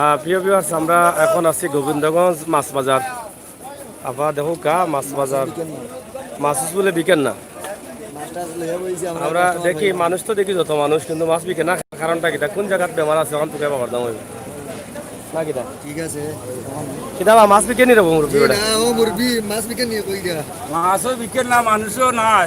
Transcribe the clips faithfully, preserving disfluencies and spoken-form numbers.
আহ, প্রিয় ভিউয়ার্স, আমরা এখন আছি গোবিন্দগঞ্জ মাছ বাজার। আপনারা দেখউক্কা মাছ বাজার, মাছ বুলে বিকের না। আমরা দেখি, মানুষ তো দেখি যত মানুষ, কিন্তু মাছ বিকের না। কারণটা কিতা? কোন জাগাত বেমার আছে, অখান তুকাইয়া বার করতাম অইবো। না কিতা? ঠিক আছে। কিতা বা, মাছ বিকের নি রে মুরব্বি বেটা? না, ও মুরব্বি, মাছ বিকের নি কই গিয়া? মাছও বিকের না, মানুষও নাই।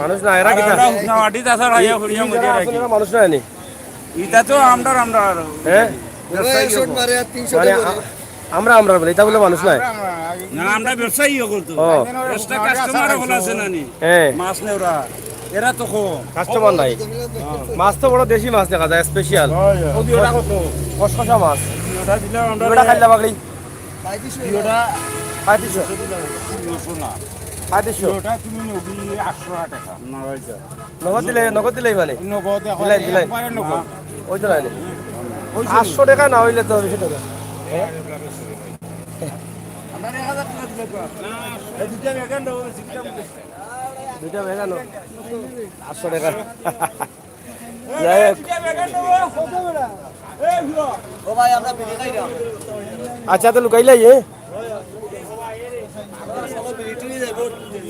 মানুষ নাই, এরা কিতা? আমরা হুকনা মাটিত আছাড় খাইয়া পড়িয়া মরিয়া রাখি। মানুষ নাই নি? ইটা তো আমরার, আমরার। হ্যাঁ? ব্যবসায়ী অকল। মানে, আ-, আমরা, আমরা বুলে, ইটা বুলে মানুষ নাই। না, আমরা ব্যবসায়ী অকল তো। ও। এক্সট্রা কাস্টমার অকল আছে না নি? হ্যাঁ। মাছ নেওরা। এরা তো কম। কাস্টমার নাই। মাছ তো বড় দেশি মাছ দেখা যায়, স্পেশাল। হয়, হয়। ওটা কত? খসখসা মাছ। ওটা দিলাম আমরা। ওটা খাইলা বাগড়ি। ওটা পঁয়ত্রিশশো। পঁয়ত্রিশশো না। পঁয়ত্রিশশো। ওটা তুমি নবী আটশো টাকা। না, হয়েছে। নগদ দিলে, নগদ দিলেই মানে? নগদ এখন দিলাই, দিলাই। একবারে নগদ। ওই তো নাই। আটশো টাকা না হইলে তো বেশি টাকা। হ্যাঁ? এই দুইটা বেগান দাও, দুইটা বেগান দাও। আটশো টাকা। যাই হোক। ও ভাই, আমরা বিড়ি খাই না। আচ্ছা, তো লুকাইলাই, এ?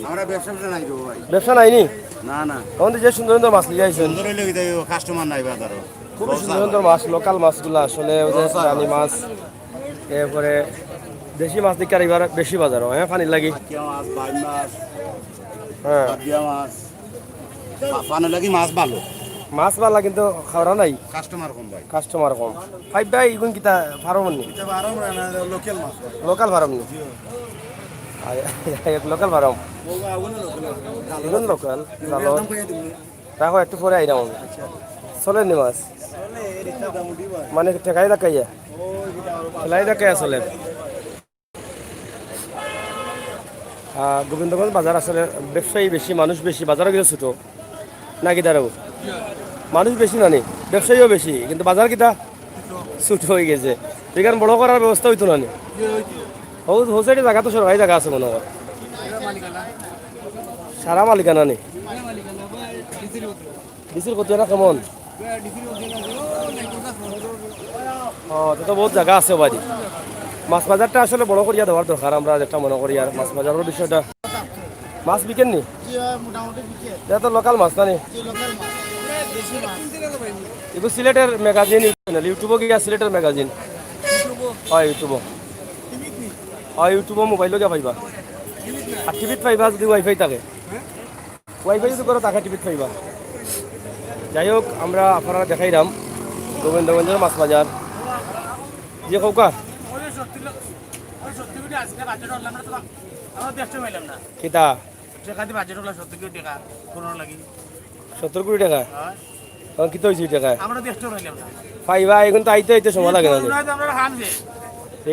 আমরা ব্যবসা ট্যাবসা নাই গো ভাই। ব্যবসা নাই নি? না, না। তখন তো যে সুন্দর সুন্দর মাছ লইয়া আইছেন। সুন্দর হইলে কি তাই কাস্টমার নাই বাজারো। খুব সুন্দর সুন্দর মাছ, লোকাল মাছগুলা আসলে, ওই যে রানী মাছ, এরপরে দেশি মাছ দেখি আর এবার বেশি বাজারো, হ্যাঁ, পানির লাগি। মাছ, বাইম মাছ, হ্যাঁ। বাদিয়া মাছ। পা-, পানির লাগি মাছ ভালো। মাছ ভালা কিন্তু খাওয়ারা নাই। কাস্টমার কম ভাই। কাস্টমার কম। ভাই, ভাই, ইগুন কিতা ফার্ম নি? ইটা ফার্ম না, না, লোকাল মাছ। লোকাল ফার্ম নি? জি। আর এক লোকাল ফার্ম। ও, বা, ওগুলো লোকাল। ইগুন লোকাল, ভালো। একদম কইয়া দিমু। রাখো, একটু পরে আইরাম আমি। আচ্ছা। চলে নি মাছ? চলে, এর ইটা দাম উঠি ভাই। মানে ঠেকাই রাখাইয়া? ও, ইটা আরো ঠেলাই রাখাইয়া চলে। আহ, গোবিন্দগঞ্জ বাজার আসলে ব্যবসায়ী বেশি, মানুষ বেশি, বাজারও কিন্তু ছোট। নাকি দাঁড়াবো? মানুষ বেশি না নি, ব্যবসায়ীও বেশি, কিন্তু বাজার কিতা ছোট হয়ে গেছে। এখানে বড় করার ব্যবস্থা হইতো না নি। হৌ-, হৌ সাইডে জায়গা তো সরকারি জায়গা আছে মনে হয়। সারা মালিকানা নি। ডিসির কত না কেমন? ও, তো, তো বহুত জায়গা আছে বাড়ি। মাছ বাজারটা আসলে বড় করিয়া দেওয়ার দরকার, আমরা যেটা মনে করি। আর মাছ বাজারের বিষয়টা, মাছ বিকেন নি? জি, হয়, মোটামুটি বিকে। এটা তো লোকাল মাছ, না নি? জি, লোকাল মাছ। দেশি মাছ। এগুলো সিলেটের ম্যাগাজিন, YouTube-ও গিয়া সিলেটের ম্যাগাজিন। YouTube-ও? হয়, YouTube-ও। টিভিত নি? হয়, YouTube-ও মোবাইলও গিয়া পাইবা। টিভিত না? আর টিভিত পাইবা যদি ওয়াইফাই থাকে। হ্যাঁ? ওয়াইফাই যদি করো, তাকে টিকিট পাইবা। যাই হোক, আমরা আপনারা দেখাইলাম গোবিন্দগঞ্জের মাছ বাজার। যে কৌকা? ওই যে সত্তর লো-, ওই সত্তর কোটি আছে না, বাজেট হল, আমরা তো বা-, আমরা দেখতে পাইলাম না। কিতা? টেকা দি বাজেট হল সত্তর কোটি টেকা, পনেরো লাগি। সত্তর কোটি টেকা? হ্যাঁ। তখন কিতা হইছে এই টেকা? আমরা দেখতে পাইলাম না। পাইবা, এখন তো আইতে আইতে সময় লাগে না নি? আমরা তো, আমরা হান যে।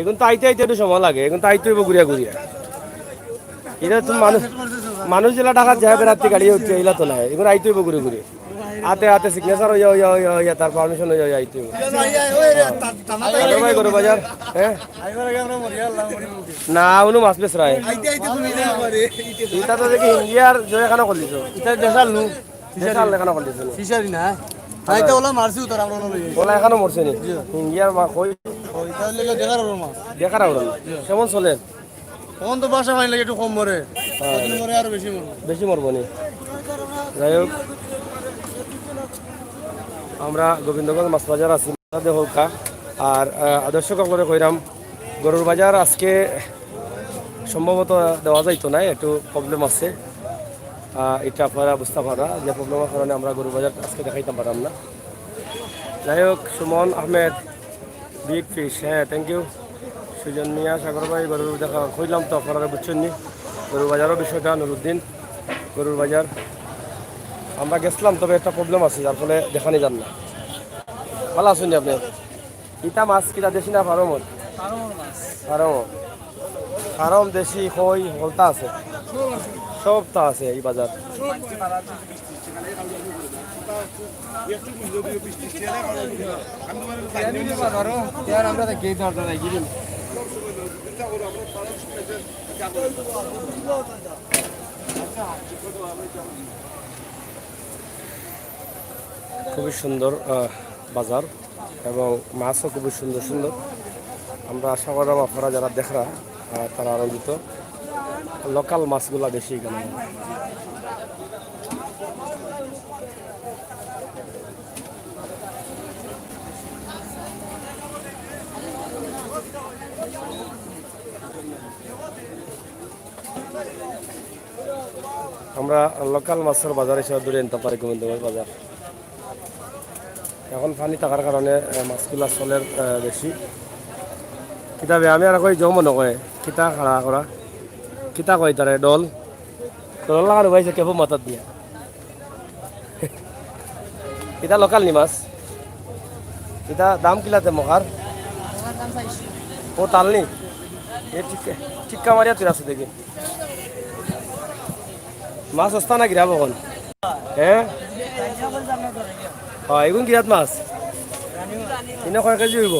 এখন তো আইতে আইতে একটু সময় লাগে, এখন তো আইতে হইব ঘুরিয়া ঘুরিয়া। এটা তো মানুষ, মানুষ যেলা ঢাকাত যায় বেড়াতে গাড়ি উঠে, এলা তো নাই, এখন আইতে হইব ঘুরে ঘুরে। হাতে হাতে সিগনেচার হইয়া, হইয়া, হইয়া, হইয়া, তার পারমিশন হইয়া, হইয়া আইতে হইব। গরু ভাই, গরু বাজার, হ্যাঁ? না, উনি মাছ বেচরায়। এটা তো দেখি হিঙ্গিয়ার জয় খানা করলিছ। এটা দেশাল নু। দেশাল লেখানো করলিছ। ফিশারি না? হ্যাঁ, এটা ওলা মারছি উতার, আমরা ওলা লই। ওলা এখনো মরছে নি? জি। হিঙ্গিয়ার মা কই? ওই, তাহলে এটা দেখার ওর মাছ। দেখার ওর মাছ। কেমন চলে? তখন তো বাসা পানি লাগে, একটু কম মরে। হ্যাঁ। কদিন মরে আরো বেশি মরে। বেশি মরবো নি? যাই হোক, আমরা গোবিন্দগঞ্জ মাছ বাজার আছি, দেখউক্কা। আর, আহ, দর্শক সকলরে কইরাম, গরুর বাজার আজকে সম্ভবত দেওয়া যাইতো না, একটু প্রবলেম আছে। আহ, এটা আপনারা বুঝতে পাররা যে প্রবলেমের কারণে আমরা গরুর বাজার আজকে দেখাইতাম পারলাম না। যাই হোক, সুমন আহমেদ, বিগ ফিশ, হ্যাঁ, থ্যাংক ইউ। সুজন মিয়া, সাগর ভাই, গরুর দেখা কইলাম তো আপনারা বুঝছেন নি, গরুর বাজারও বিষয়টা, নুরুদ্দিন, গরুর বাজার। আমরা গেছিলাম, তবে একটা প্রবলেম আছে, যার ফলে দেখানি যার না। ভালা আছইন নি আপনি? ইটা মাছ কিতা দেশি না ফার্মর? ফার্মর মাছ। ফার্মর। ফার্ম দেশি কই হকলতা আছে? সব আছে। সবতা আছে এই বাজার। সব আছে। খুবই সুন্দর, আহ, বাজার এবং মাছও খুবই সুন্দর সুন্দর। আমরা আশা করলাম আপনারা যারা দেখরা, আহ, তারা আনন্দিত। লোকাল মাছগুলা বেশি এখানে। আমরা লোকাল মাছর বাজার হিসাবে ধরে আনতাম পারি গোবিন্দগঞ্জ বাজার। এখন পানি থাকার কারণে, আহ, মাছগুলা চলের, আহ, বেশি। কিতাবে আমি আর কই জম মনে কয়, কিতা খাড়া করা, কিতা কয় তারে, ডল, ডল লাগানো পাইছে কেবল মাথার দিয়া। ইটা লোকাল নি মাছ? ইটা দাম কিলাতে মখার? ও তাল নি? এ ঠিক, ঠিক্কা মারিয়া তুই আসো দেখি। মাছ সস্তা না গিরাব এখন? হ্যাঁ? হয়, এগুন গিরাত মাছ? ইনো কয় কেজি হইব?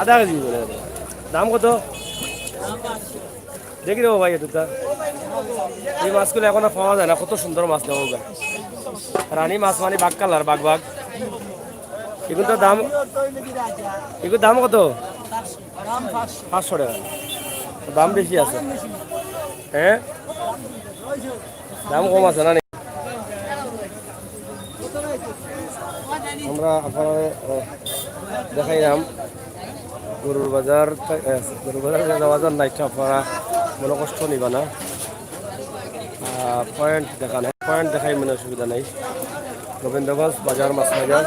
আধা কেজি হইব না? দাম কত? দেখি রে ভাই, এটা এই মাছগুলো এখনো পাওয়া যায় না, কত সুন্দর মাছ দেখো গা। রানী মাছ মানে বাঘ কালার, বাঘ বাঘ। এগুলো তো দাম, এগুলোর দাম কত? পাঁচশো টাকা। দাম বেশি আছে। হ্যাঁ, দাম কম আছে না? আমরা আপনারে, আহ, দেখাইলাম গরুর বাজার, আহ, গরুর বাজার, বাজার নাইট, আপনারা মনে কষ্ট নিবা না। আহ, পয়েন্ট দেখান, পয়েন্ট দেখাই মানে অসুবিধা নাই। গোবিন্দগঞ্জ বাজার, মাছ বাজার,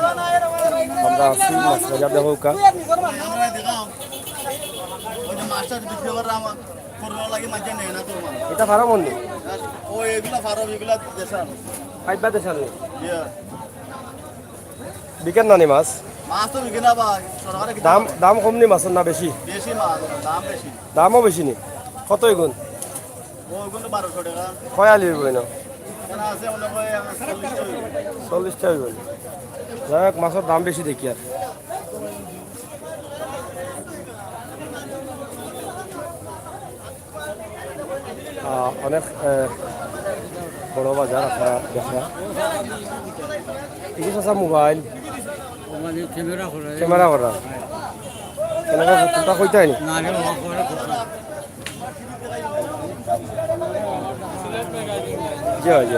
আমরা আছি মাছ বাজার, দেখো কা। ওই যে মাছটা বিক্রি করার আমার করোনা লাগে মাঝে নেয় না তো মানে। এটা ফার্ম অনলি? ও এগুলা ফার্ম, এগুলা দেশাল। পাইবা দেশাল নি? ইয়া। বিকের না নি মাছ? মাছ তো বিকে না ভাই, সরকারে কি দাম, দাম কম নি মাছর না বেশি? বেশি মাছ, দাম বেশি। দামও বেশি নি? কত এগুন? ও এগুন তো বারোশো টাকা। কয় আলি হইব এনো? এখানে আছে মনে হয় চল্লিশটা হইব। চল্লিশটা হইব। যাই হোক, মাছর দাম বেশি দেখি আর। আহ, অনেক, আহ, বড় বাজার আপনারা দেখরা। এই যে চাচা মোবাইল। মোবাইল ক্যামেরা করে। ক্যামেরা করা। ক্যামেরা কোনটা কইতে হয়নি? না রে, বাবা, করে কথা। জি, জি।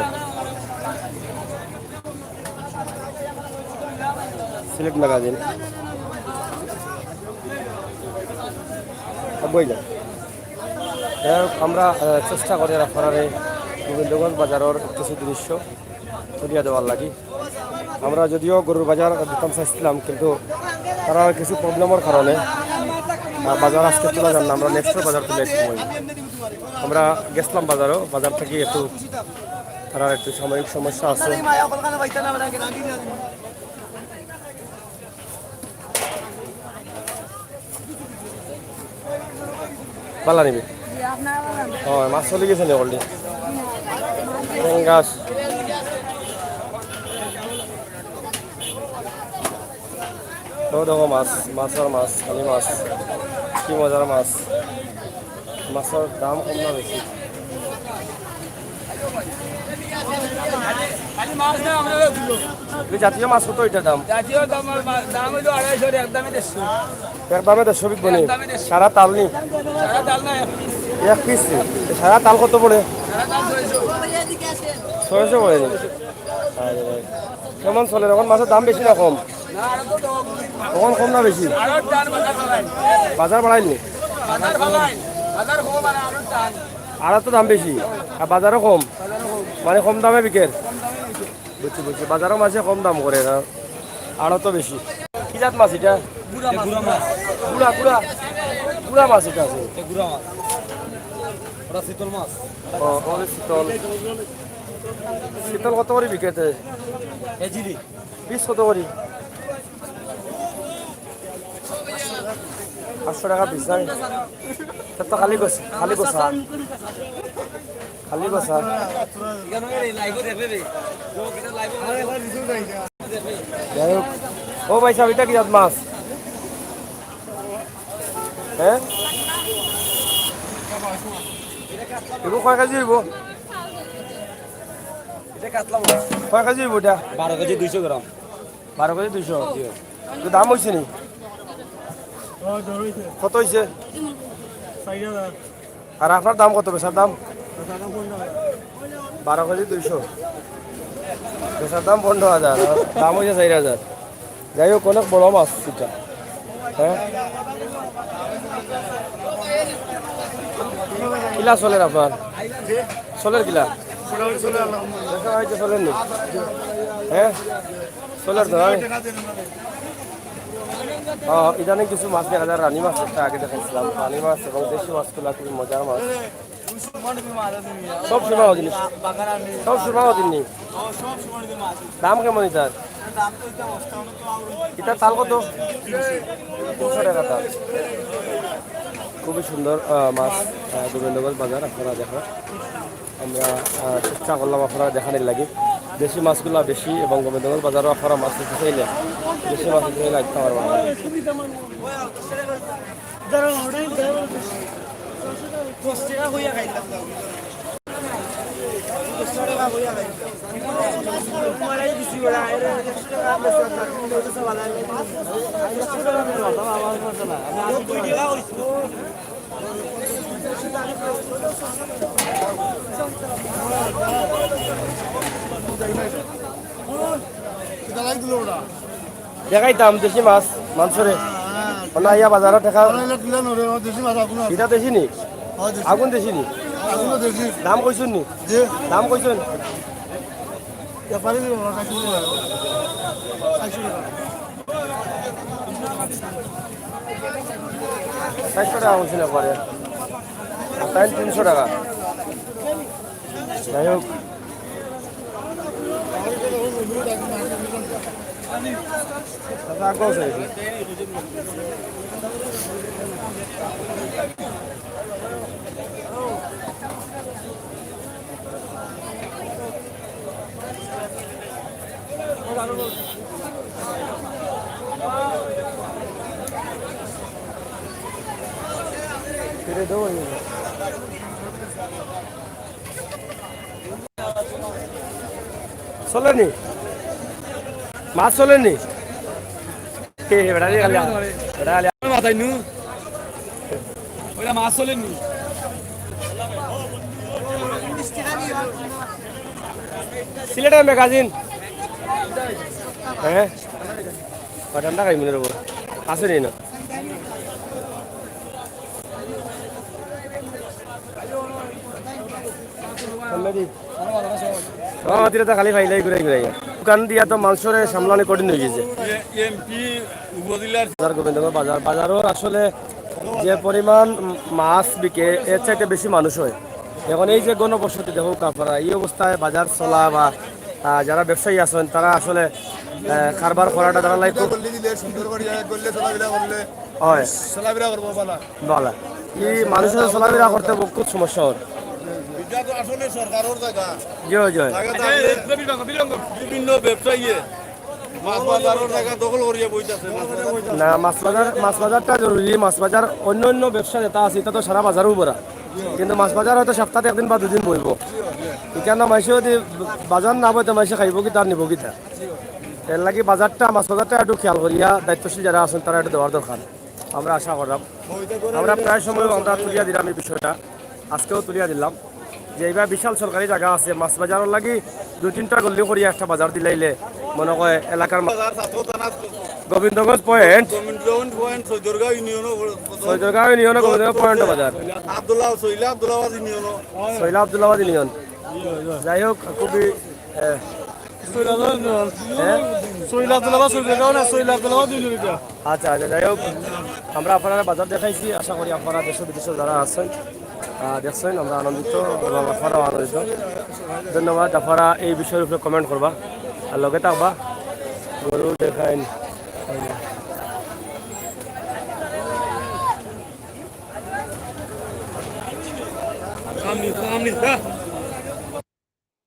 সিলেট ম্যাগাজিন। বই না। যাই হোক, আমরা, আহ, চেষ্টা করি আপনারারে গোবিন্দগঞ্জ বাজারর কিছু দৃশ্য তুলিয়া দেওয়ার লাগি। আমরা যদিও গরুর বাজার দিতাম চাইছিলাম, কিন্তু তারা কিছু প্রবলেমর কারণে, আহ, বাজার আজকে তোলা যার না। আমরা নেক্সট বাজার তুলে এক সময় আমরা গেছিলাম বাজারও, বাজার থেকে একটু তারা একটু সাময়িক সমস্যা আছে। বালা নিবি? জি, আপনারা বলেন। ও, মাছ চলে গেছে নি already? টেংগাছ। তো দেখো মাছ, মাছ আর মাছ, খালি মাছ। কি মজার মাছ। মাছর দাম কম না বেশি? খালি মাছ না, আমরা ওই গুলো। এই জাতীয় মাছ কত এটার দাম? জাতীয় দাম আর মা-, দাম হইলো আড়াইশো, একদমই দেড়শো। একদমে দেড়শো বিকবো নি? একদমে দেড়শো। সারা তাল নি? সারা তাল না, এক পিস। এক পিস নি? সারা তাল কত পড়ে? সারা তাল ছয়শো। ছয়শো পড়ে নি? আরে ভাই। কেমন চলে এখন? মাছর দাম বেশি না কম? না, আরো তো দাম। এখন কম না বেশি? আরো টান বাজার বাড়াই। বাজার বাড়াইল নি? বাজার বাড়াই। বাজার কম আর আরো টান। আরো তো দাম বেশি, আর বাজারও কম। বাজারও কম। মানে কম দামে বিকের? কম দামে বিকের। বুঝছি, বুঝছি। বাজারও মাছে কম দাম করে না, আরো তো বেশি। কি জাত মাছ এটা? গুড়া মাছ। গুড়া, গুড়া। গুড়া মাছ এটা আছে। এটা গুড়া মাছ। ওটা চিতল মাছ। ও, ওটা চিতল। চিতল কত করে বিকেতে? কেজি দি। পিস কত করি? পাঁচশো টাকা পিস, নাই? তার তো খালি গোছ-, খালি গোছা। খালি গোছা। যাই হোক। ও ভাই সাহেব, এটা কি জাত মাছ? হ্যাঁ? এগুলো কয় কেজি হইব? এটা কাতলা মাছ। কয় কেজি হইব এটা? বারো কেজি দুইশো গ্রাম। বারো কেজি দুইশো? জি। তো দাম অইছে নি? কত অইছে? আর আপনার দাম কত, বেচার দাম? বারো কেজি দুইশো। বেচার দাম পনেরো হাজার, আর দাম অইছে চাইর হাজার। যাই হোক, অনেক বড় মাছ ইটা। হ্যাঁ, কিলা চলের আপনার? চলের কিলা? বেচা অইছে, চলের নি? হ্যাঁ, চলের তো, হ্যাঁ? ও, ইদানিং কিছু মাছ দেখা যায়, রানী মাছ একটা আগে দেখাইছিলাম, রানী মাছ এবং দেশি মাছগুলা খুবই মজার মাছ। সব সুরমা জিনিস, সব সুরমা জিনিস। দাম কেমন ইটার? ইটার তাল কত? তিনশো টাকা তাল। খুবই সুন্দর, আহ, মাছ, আহ, গোবিন্দগঞ্জ বাজার আপনারা দেখো। আমরা, আহ, চেষ্টা করলাম আপনারা দেখানির লাগি। দেশি মাছগুলা বেশি এবং গোবিন্দগঞ্জ বাজারও আপনারা মাছ নিতে চাইলে দেশি মাছ নিতে চাইলে আসতে পারবেন। দেখাইতাম দেশি মাছ মানষরে। অনো আইয়া বাজারো ঠেকা। ইটা দেশি নি? আগুন দেশি নি? দাম কইছইন নি? দাম কইছইন? চাইরশো টাকা কইছইন একবারে। আর তাইন তিনশো টাকা। যাই হোক। চলেনি? মাছ চলেনি? এ, বেটা, খালি, বেটা, খালি। মাথায় নু। ওইটা মাছ চলেনি? সিলেটের ম্যাগাজিন। হ্যাঁ? বাদামটা খাই মনে রবো। আছে নি না? সামনে দি। আমার মাটিটা তো খালি ফাইলাই ঘুরাই ঘুরাই। দোকান দিয়া তো মানষরে সামলানি কঠিন অই গেছে। এমপি, উপজেলার বাজার, গোবিন্দগঞ্জ বাজার, বাজারও আসলে যে পরিমাণ মাছ বিকে, এর চাইতে বেশি মানুষ হয়। এখন এই যে গণবসতি দেখো কাফারা, এই অবস্থায় বাজার চলা বা, আহ, যারা ব্যবসায়ী আছেন, তারা আসলে, আহ, কারবার করাটা তারা লাইক খুব গল্লি দিলে সুন্দর করিয়া, এক গল্লি চলাফেরা করলে হয়। চলাফেরা করবো ভালা। ভালা। এই মানুষের চলাফেরা করতে খুব সমস্যা হয়। এটা তো আসলে সরকারের জায়গা। জি, জি। জায়গা থাকলে বিভিন্ন ব্যবসায়ী মাছ বাজারের জায়গা দখল করিয়া বইতাছে। না, মাছ বাজার, মাছ বাজারটা জরুরি। মাছ বাজার, অন্য অন্য ব্যবসা যেটা আছে, এটা তো সারা বাজারও ভরা। কিন্তু মাছ বাজার হয়তো সপ্তাহে একদিন বা দুদিন বইব। এখানে মাইসে যদি বাজার না বইতে মাইসে খাইব কিতা আর নিব কিতা? এর লাগি বাজারটা, মাছ বাজারটা একটু খেয়াল করিয়া দায়িত্বশীল যারা আছেন, তারা একটু দেওয়ার দরকার। আমরা আশা করলাম, আমরা প্রায় সময় আমরা তুলিয়া দিলাম এই বিষয়টা, আজকেও তুলিয়া দিলাম যে এইবার বিশাল সরকারি জায়গা আছে, মাছ বাজারর লাগি দুই তিনটা গল্লি করিয়া একটা বাজার দিলাইলে মনে হয় এলাকার মা-, বাজার ছাত্র থানা গোবিন্দগঞ্জ পয়েন্ট, গোবিন্দগঞ্জ পয়েন্ট, সৈদরগাঁও ইউনিয়নও, সৈদরগাঁও ইউনিয়নও গোবিন্দগঞ্জ পয়েন্ট বাজার। আব্দুল্লাহ, সৈলা আব্দুল্লাহ ইউনিয়নও। সৈলা আব্দুল্লাহ ইউনিয়ন। যাই হোক, খুবই, এ, হ্যাঁ? আচ্ছা, আচ্ছা, যাই হোক, আমরা আপনারা বাজার দেখাইছি, আশা করি আপনারা দেশ বিদেশে যারা আছেন, আহ, দেখছেন, আমরা আনন্দিত এবং আপনারাও আনন্দিত। ধন্যবাদ, আপনারা এই বিষয়ের উপরে কমেন্ট করবা আর লগে থাকবা। গরু দেখাইন। সামনে, সামনে, যা।